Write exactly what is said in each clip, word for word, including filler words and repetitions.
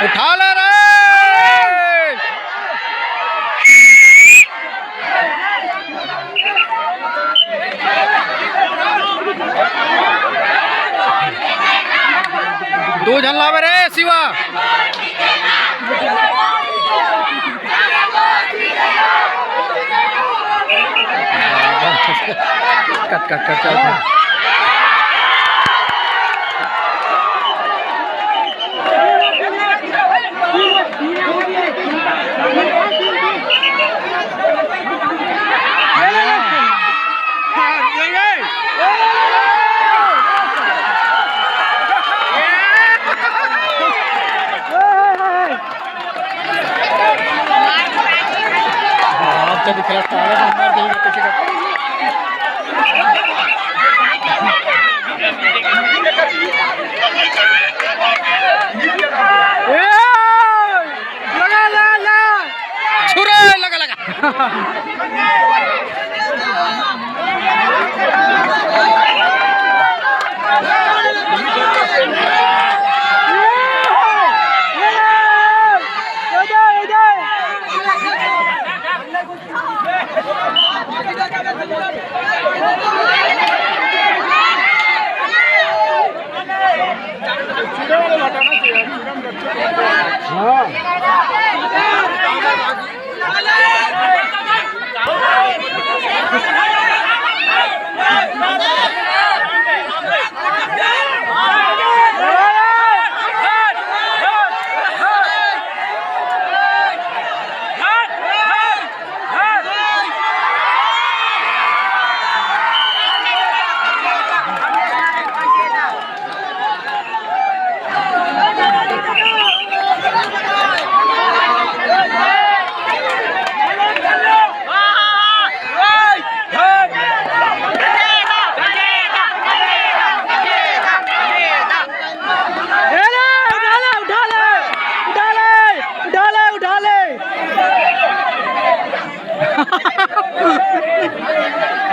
उठा ले रे। दो झन लावे रे शिवा। कट कट कट चलत हे। लगा, ला, ला। छुरे, लगा, लगा।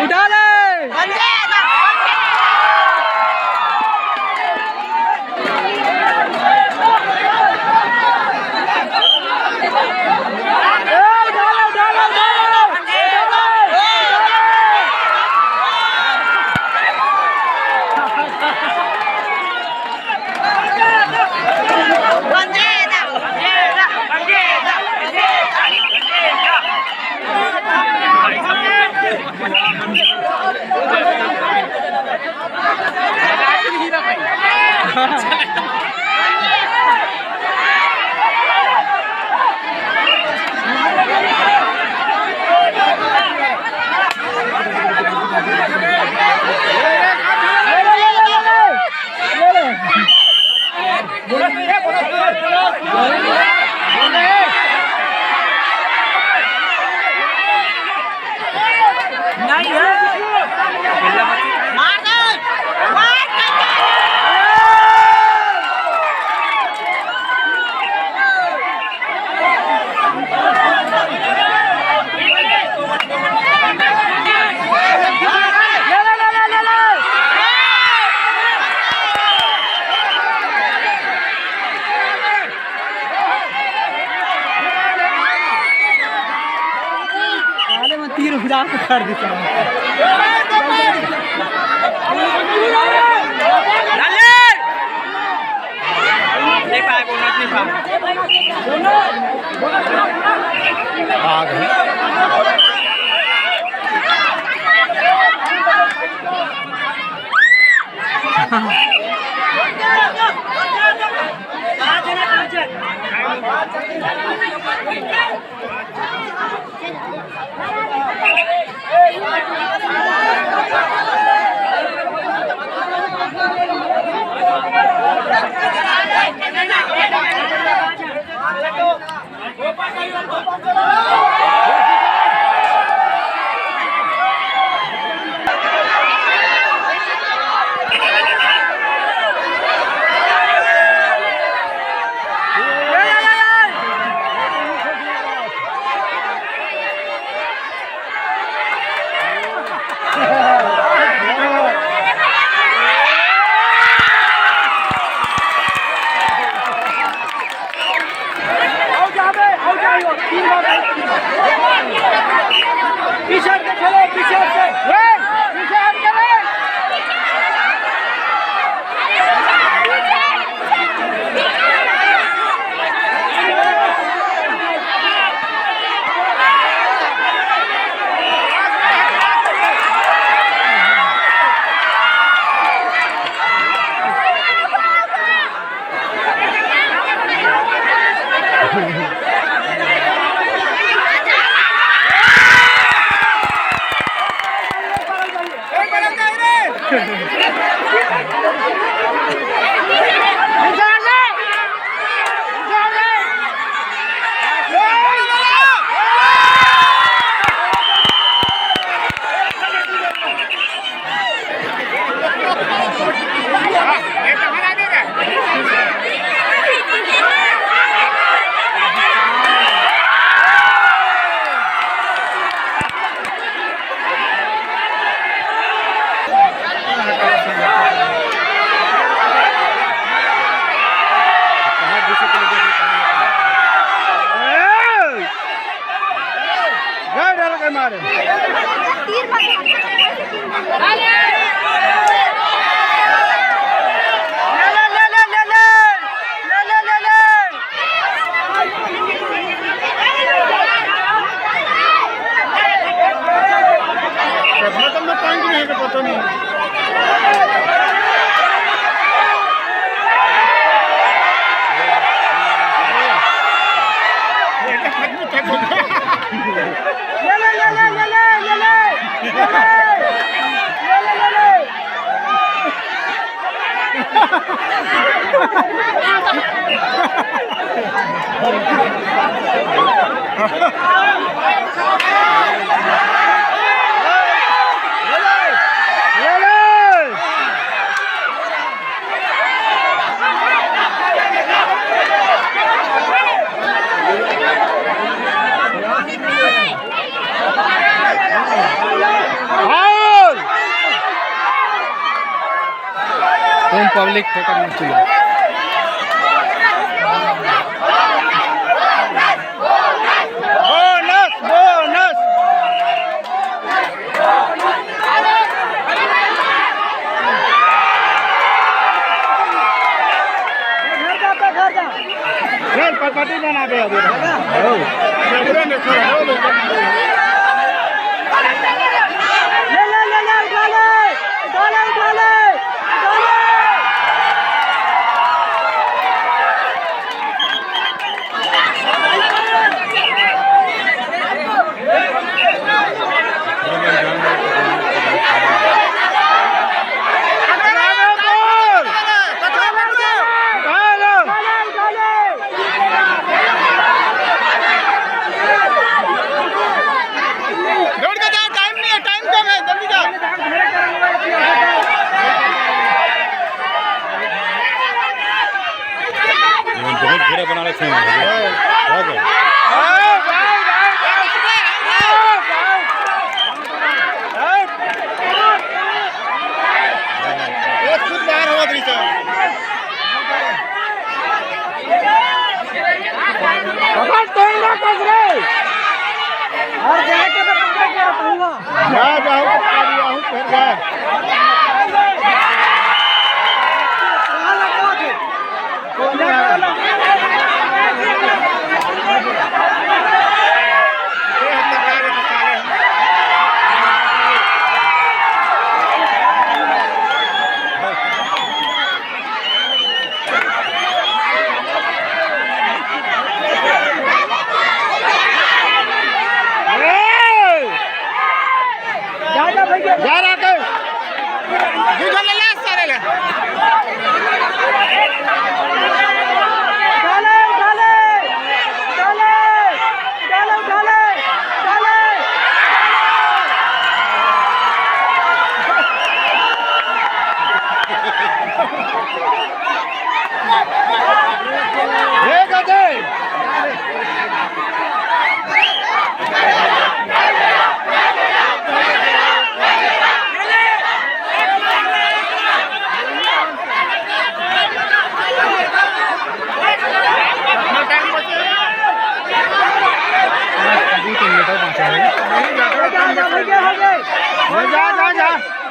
उठा ले। साले में तीर उधार को कर देता हूँ। नहीं पाए, बोनस नहीं पाए। आ गए। तुम पब्लिक फोकट मत चलो। Bonus, bonus. चल, पटपटी बना दे अभी। ले, ले, ले, ले, उठा ले, उठा ले, उठा ले, उठा ले। दौड़ के जाओ, टाइम नहीं है, टाइम कम है, जल्दी जाओ। बहुत घेरा बना रखे हैं। क्या कर? ये खुद बाहर होगा दृश्य। पकड़, तोड़ ना कस रे। हर जाके तो पकड़ के रखूंगा। जा, जाओ, पकड़ लिया हूँ, फिर जा। कहाँ लगा थे? जा, जा भैया। जा राकेश। दू झन ले ले सारे ले। उठा ले, उठा ले। उठा ले, उठा ले, उठा ले। हे गजय। जा, जा, जा।